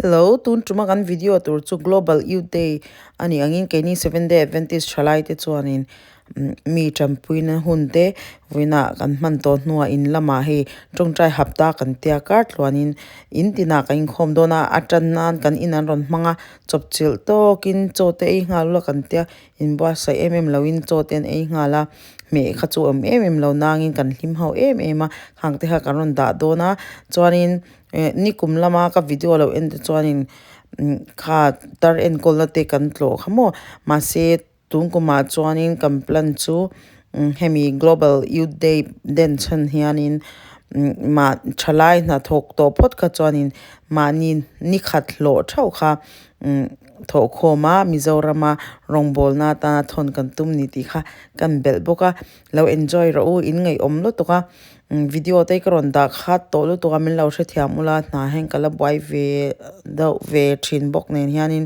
Hello, tun tuma kan video tur chu Global Youth Day a nih angin keini Seventh Day Adventist thalai te chuanin mi tanpuina hun te vawiinah kan hman tawh hnuah in lamah hei tawngtai hapta kan tia kar tluanin in tinah kan inkhawm dawn a a tan nan kan in an rawn hmang a chawpchilh tawkin chaw te ei nghal ula kan tia inbuatsaih em em loin chaw te an ei nghal a hmeh kha chu awm em em lo nangin kan hlim ho em em a khang te kha kan rawn dah dawn a chuanin eh nikum lama ka video lo en te chuanin kha tar enkawlna te kan tlawh kha maw mahse tun kumah chuanin kan plan chu hemi global youth day den chhan hianin mah thalai hnathawk tawh phawt kha chuanin mahni nikhat hlawh theuh kha thawhkhawm a Mizorama rawngbawlna atana thawn kan tum ni tih kha kan belh bawk a lo enjoy rawh u in ngaihawm lutuk a video te ka rawn dah khat tawh lutuk a min lo hrethiam ula hna hian ka la buai ve deuh ve thin bawk nen hianin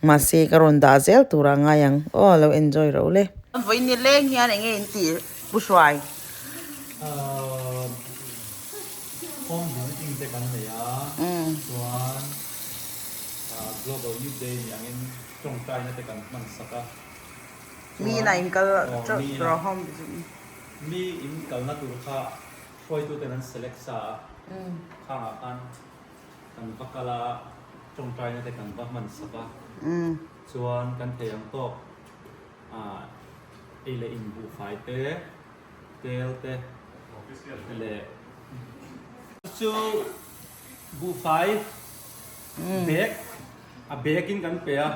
mahse ka rawn dah zel turah a ngai ang aw lo enjoy rawh u le. Vawiin ni leng hian enge in tih pu hruai? Ahh home visiting te kan nei a chuan Global Youth Day ni angin tawngtaina te kan hman sak a. Mi ina in kal rawh home visiting. Mi in kalna tur kha hruaituten an select sa a, khangah khan kan va kal a, tawngtaina te kan va hman sak a, chuan kan thei ang tawk ei leh inbuhfai te, tel te leh chu buhfai bag a bag in kan pe a,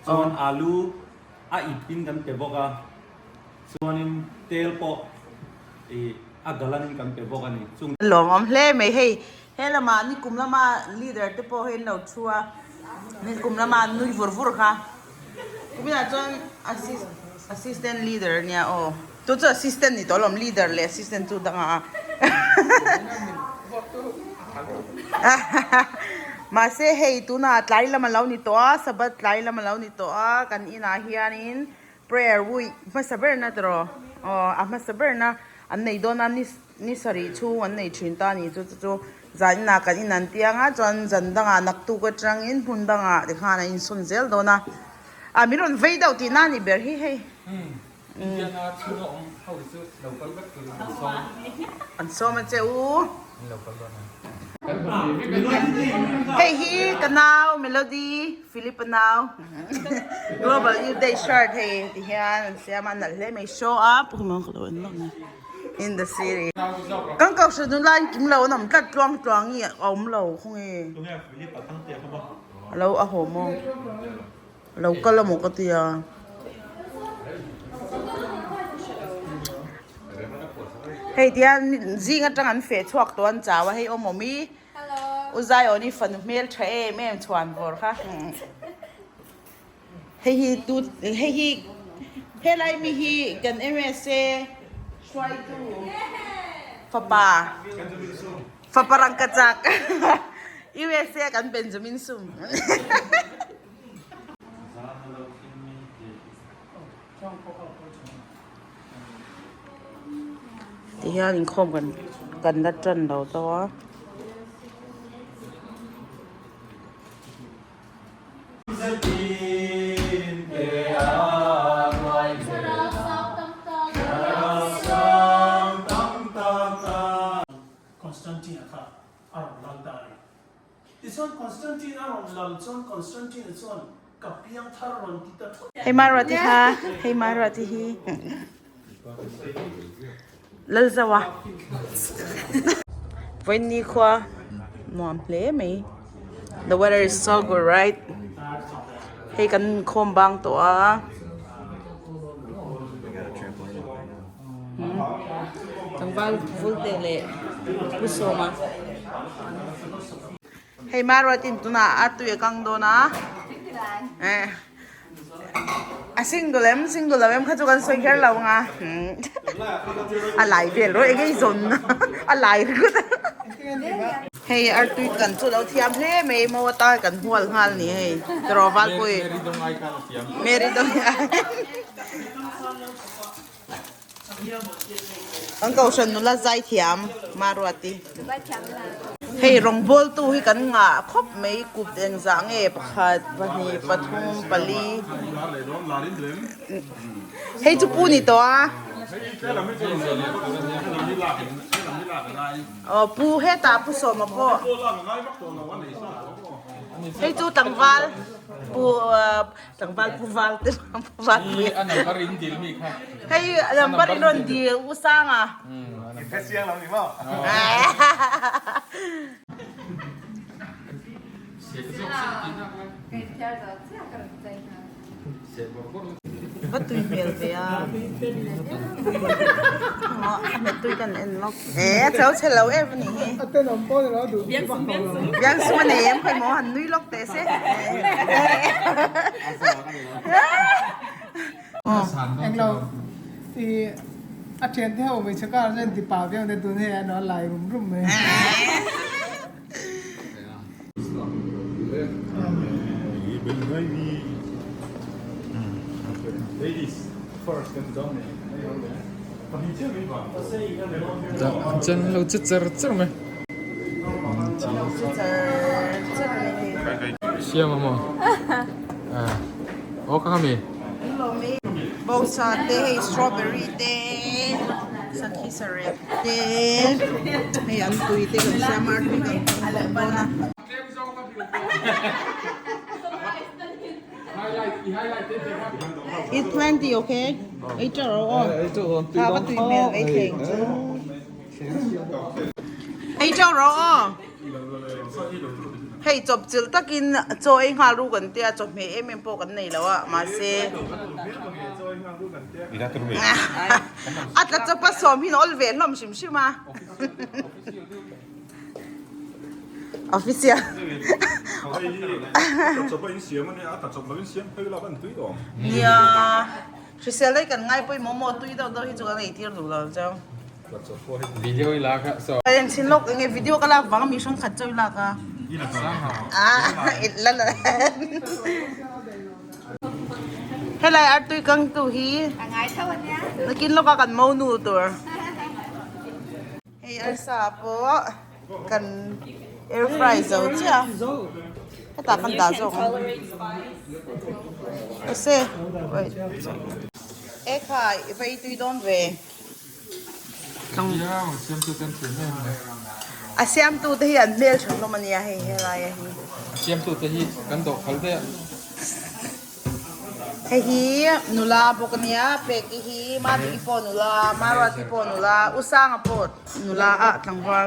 chuan alu a ip in kan pe bawk a. Chuanin tel pawh ih a galanin kan pe bawk a ni. Chung. Lawmawm hle mai hei he lamah nikum lama leader te pawh hei an lo thu a nikum lama an nui vur vur kha kuminah chuan assistant leader a nia aw chu chu assistant ni tawh alawm leader leh assistant chu dangah a mahse hei tunah tlai lam a lo ni tawh a sabbath tlai lam a lo ni tawh a kan inah hianin. Prayer ui hmasa berna tiraw aw a hmasa berna an nei dawn a ni ni sarih chhung an nei thin ta a ni chu chu chu zan inah kan in an tiang a chuan zan dangah naktuk atangin hmun dangah tikhan an insawn zel dawn a a min rawn vei deuh tihna a ni ber hi hei an sawm a che u. Hei hi ka nau Melody Philip a nau Global Youth Day shirt hei ti hian an siam a nalh hle mai show up in the city kan kohhran nula in kim lo an awm tlat tluang tluang hi a awm lo khaw nge alo a haw maw alo kal amaw ka tia. Hei tihian zing atang an feh chhuak tawh an chau a hei awm awm i U Zaiawni fanu hmel tha em em chhuan vawr kha hei hi tu hei hi helai mi hi kan msa hruaitu fapa fapa rangkachak usa kan Benjamin Sum. Tihian inkhawm kan kan la tan lo deuh a. Constantine-a kha a rawn lal ta a ni. Tichuan Constantine a rawn lal chuan Constantine-a chuan ka piang thar rawn ti ta thut. Hei Maruati kha, hei Maruati hi Lalzaua Vawiin khua nuam hle mai The weather is so good right Hei kan inkhawm bang tawh a Tlangval Vulte leh Pu Sawma. Hei Maruatin tunah a tui a kang dawn a. Eh a single em single lo em kha chu kan sawi kher lo ang a. A lai vel rawih eng ei zawn a lai ringawt a. Hei artui kan chu lo thiam hle mai maw ata kan hual nghal ni hei tiraw Valpui. Mary dawng ai. An kohhran nula zaithiam Maruati. Hei rawngbawltu hi kan ngah khawp mai kut engzah nge pakhat pahnih pathum pali hei chu pu ni tawh a aw pu hetah pu sawma pawh hei chu tlangval pu tlangval pu val te pu val pui hei number in rawn dil u sanga. Va tui hmel ve a a tui kan en lawk e a chho chhe lo em a nih hi biangsum a nei em khawi maw han nui lawk teh se Englo i a thian te ho hmeichhe kar chuan ti pah viau na tun hei a lo lai rum rum mai. Chuan lo che char char mai. Siam a maw? Aw ka mi. Bawngsa te hei strawberry te sakhi sarep te hei an tui te kan siam a tui kan hmang bawk dawn a. It's plenty okay? Ei teuh rawh aw. Kha va tui hmel vei thleng chu. Ei teuh rawh aw. Hei chawp chilh takin chaw ei nghal ru kan tia chawhmeh em em pawh kan nei lo a mahse a tla chawp a sawm hi awl ve hlawm hrim hrim a official nia hrisel daih kan ngai pawimawh maw tui deuh deuh hi chu kan eitir duh lo cheu. Video i lak a so. Ka en chhin lawk enge video ka lak vang a mi hrang khat chaw i lak a. Ah la la. Helai artui kang tu hi. A ngai tho ania. Nakin lawk a kan mo nu tur. Hei arsa pawh kan air fry zo chiah a. Hetah kan dah zawk ang. Ose wait. Ekhai i va ei tui dawn ve. A siamtu te hi an hmel tha hlawm a nia hei helai a hi. A siamtu te hi kan dawh phal daih a. Hei hi nula bawk a nia Peki hi Matiki pawh nula Maruati pawh nula Usanga pawh nula ah tlangval.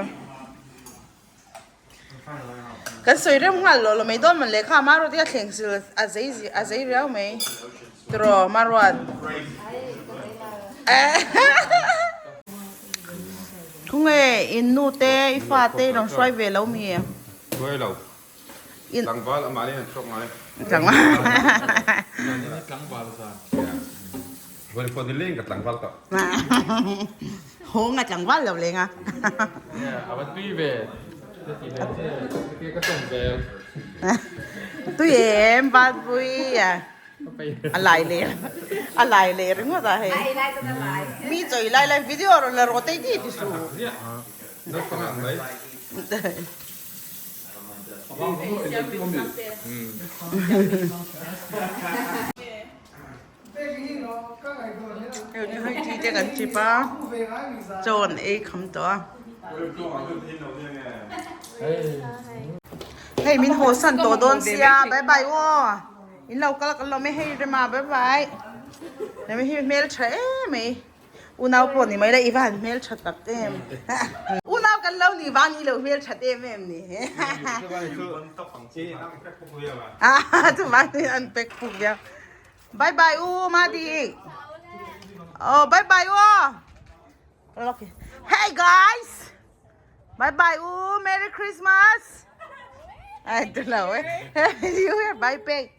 Kan sawi rem nghal lo lo mai dawn man lehkha Maruat hi a thleng sil a zei a zei riau mai tiraw Maruat Khawnge in nu te i fa te i rawn hruai ve lo mi? Hruai lo. Tlangval amah in an chhuak ngai. Tlangval. Tlangval zan. Vawin pawh ni leng ka tlangval tawh. Haw nga tlangval lo leng a. A va tui ve. Ka tawng zel. Tui em Valpui a. A lai leh a lai leh ringawt a hei. Mi chawi lai lai video rawn la rawh tei ti ti su. Naupang ang mai. Hei thi te kan chip a chaw an ei kham tawh a hei min haw san tawh dawn sia bye bye aw in lo kal kan lawm e hei rema bye bye rema hi hmel tha em mai unau pawh ni mai la i va han hmel tha tak em unau kan lo ni vang i lo hmel that em em ni chuvang an pack puk viau Bye bye u Madi. Oh bye bye u. Okay. Hey guys. Bye bye u. Merry Christmas. I don't know. Eh? You here bye pay.